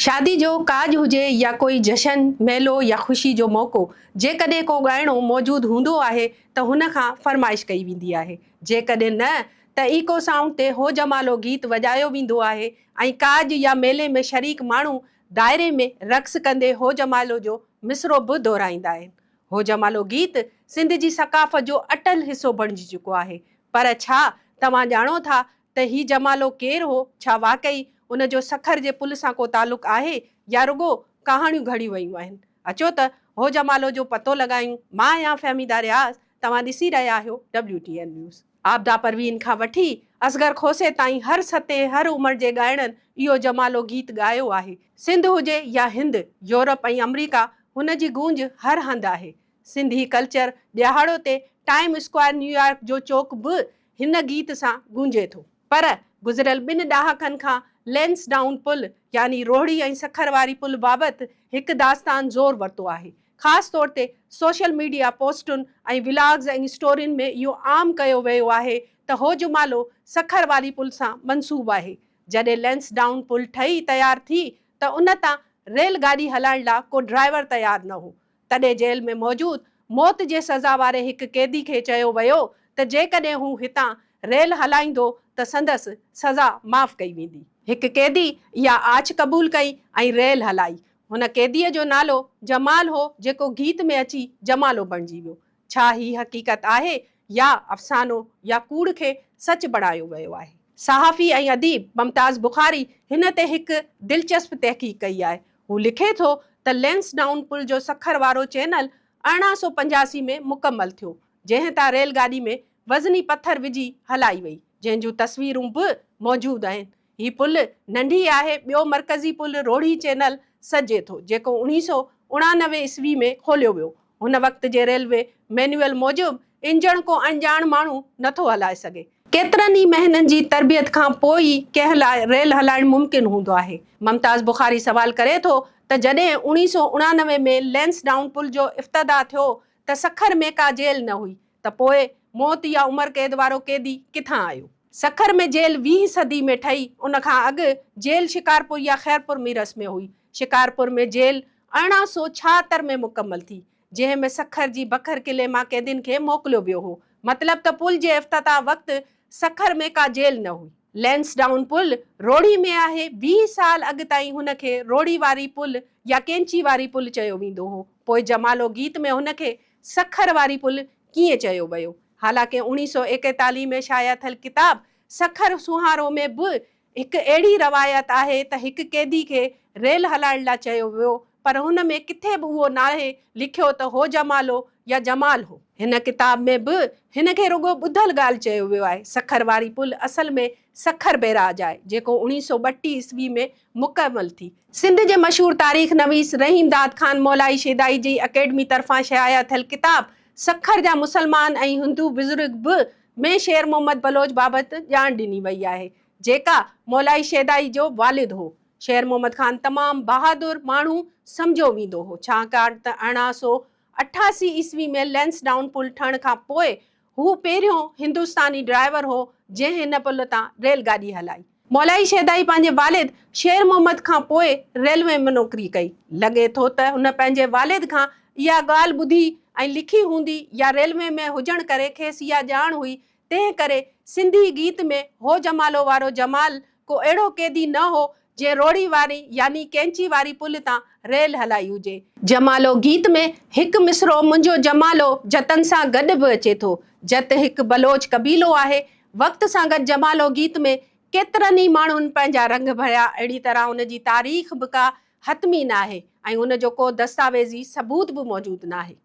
شادي جو ڪاڄ هجي يا ڪوئي جشن، ميلو يا خوشي جو موقعو، جيڪڏهن ڪو ڳائڻو موجود هوندو آهي ته هن کان فرمائش ڪئي ويندي آهي. جيڪڏهن نه ته ايڪو سائونڊ تي هو جمالو گيت وڄايو ويندو آهي ۽ ڪاڄ يا ميلي ۾ شريڪ ماڻهو دائري ۾ رقص ڪندي هو جمالو جو مصرعو به دهرائيندا آهن. هو جمالو گيت سنڌ جي ثقافت جو اٽل حصو بڻجي چڪو آهي. پر ڇا توهان ڄاڻو ٿا ته هي جمالو ڪير هو؟ ڇا واقعي ان جو سکر جي پل سان ڪو تعلق آهي يا رڳو ڪهاڻيون گهڙيون ويون آهن؟ اچو ته هو جمالو جو پتو لڳايون. مان آهيان فهميده رياض، توهان ڏسي رهيا آهيو W T N news. Abida Parveen کان وٺي اصغر کوسي تائين هر سطح هر عمر جي ڳائڻن اهو جمالو گيت ڳايو آهي. سنڌ هجي يا هند، يورپ ۽ آمريڪا هن جي گونج هر هنڌ آهي. سنڌي ڪلچر ڏهاڙو تي ٽائيم اسڪوائر نيويارڪ جو چوڪ به هن گيت سان گونجي ٿو. پر گذريل ٻن ڏهاڪن کان لينس ڊائون پل يعني روهڙي ۽ سکر واري پل بابت هڪ داستان زور ورتو آهي. خاص طور تي سوشل ميڊيا پوسٽن ۽ ولاگز ۽ اسٽورين ۾ اهو عام ڪيو ويو آهي ته هو جمالو سکر واري پل سان منسوب آهي. جڏهن لينس ڊائون پل ٺهي تيار ٿي ته ان تان ريل گاڏي هلائڻ لا ڪو ڊرائيور تيار نه هو. تڏهن جيل ۾ موجود موت جي سزا واري هڪ قيدي کي چيو ويو ته جيڪڏهن هو هتان ريل هلائيندو ته سندس سزا معاف ڪئي ويندي. هڪ قيدي اها آڇ قبول ڪئي ۽ ريل هلائي. هن قيديء جو نالو جمال هو جيڪو گيت ۾ اچي جمالو بڻجي ويو. ڇا هي حقيقت آهي يا افسانو يا ڪوڙ کي سچ بڻايو ويو آهي؟ صحافي ۽ اديب ممتاز بخاري هن تي هڪ دلچسپ تحقيق ڪئي آهي. هو لکي ٿو ته لينس ڊائون پل جو سکر وارو چينل 1885 ۾ مڪمل ٿيو، جنهن تان ريل گاڏي ۾ وزني پٿر وجهي هلائي وئي، جنهن جون تصويرون به موجود آهن. هي پل ننڍي آهي، ٻيو مرڪزي پل روهڙي چينل سڏجي ٿو، جيڪو اوڻيهه سئو اڻانوي عيسوي ۾ کوليو ويو. هن وقت جي ريلوي مينيوئل موجب انجڻ ڪو اڻڄاڻ ماڻهو نٿو هلائي سگهي. ڪيترن ئي مهينن جي تربيت کان پوء ئي ڪنهن لاء ريل هلائڻ ممڪن هوندو آهي. ممتاز بخاري سوال ڪري ٿو ته جڏهن اوڻيهه سئو اڻانوي ۾ لينس ڊائون پل جو افتتاح ٿيو ته سکر ۾ ڪا جيل نه هئي ته پوء موت يا عمر قيد وارو قيدي ڪٿان آيو؟ سکر ۾ جيل ويهين صدي ۾ ٺهي، ان کان اڳ جيل شڪارپور يا خيرپور ميرس ۾ هئي. شڪارپور ۾ جيل 1876 ۾ مڪمل ٿي، جنهن ۾ سکر جي بکر قلعي مان قيدين کي موڪليو ويو هو. مطلب ته پل جي افتتاح وقت سکر ۾ ڪا جيل نه هئي. لينس ڊائون پل روهڙي ۾ آهي. 20 سال اڳ تائين هن کي روهڙي واري پل يا ڪينچي واري پل چيو ويندو هو. پوء جمالو گيت ۾ هن کي سکر واري پل ڪيئن چيو ويو؟ حالانڪه اوڻيهه سئو ايڪيتاليهه ۾ شايع ٿيل ڪتاب سکر سونهارو ۾ به هڪ اهڙي روايت آهي ته هڪ قيدي کي ريل هلائڻ لاء چيو ويو پر هن ۾ ڪٿي به اهو ناهي لکيو ته هو جمالو يا جمال هو. هن ڪتاب ۾ به هن کي رڳو ٻڌل ڳالهه چيو ويو آهي. سکر واري پل اصل ۾ سکر بئراج آهي جيڪو اوڻيهه سئو ٻٽيهه عيسوي ۾ مڪمل ٿي. سنڌ جي مشهور تاريخ نويس رحيم داد خان مولائي شيدائي جي اڪيڊمي طرفان شايع ٿيل ڪتاب سکر جا مسلمان ۽ هندو بزرگ به ۾ شير محمد بلوچ بابت ڄاڻ ڏني وئي آهي، جيڪا مولائي شيدائي جو والد هو. شير محمد خان تمام بهادر ماڻهو سمجهيو ويندو هو، ڇاڪاڻ ته 1888 عيسوي ۾ لينس ڊائون پل ٺهڻ کان پوء هو پهريون هندستاني ڊرائيور هو، جنهن هن پل تان ريل گاڏي هلائي. مولائي شيدائي پنهنجي والد شير محمد کان پوء ريلوي ۾ نوڪري ڪئي. لڳي ٿو ته هن پنهنجي والد کان اها ڳالهه ٻڌي ۽ لکي هوندي يا ريلوي ۾ هجڻ ڪري کيس اها ڄاڻ هئي، تنهن ڪري سنڌي گيت ۾ هو جمالو وارو جمال ڪو اهڙو قيدي نه هو جنهن روڙي واري يعني ڪينچي واري پل تان ريل هلائي هجي. جمالو گيت ۾ هڪ مصرعو منهنجو جمالو جتن سان گڏ به اچي ٿو. جت هڪ بلوچ قبيلو آهي. وقت سان گڏ جمالو گيت ۾ ڪيترن ئي ماڻهن پنهنجا رنگ ڀريا، اهڙي طرح ان جي تاريخ به ڪا حتمي ناهي ۽ ان جو ڪو دستاويزي ثبوت به موجود ناهي.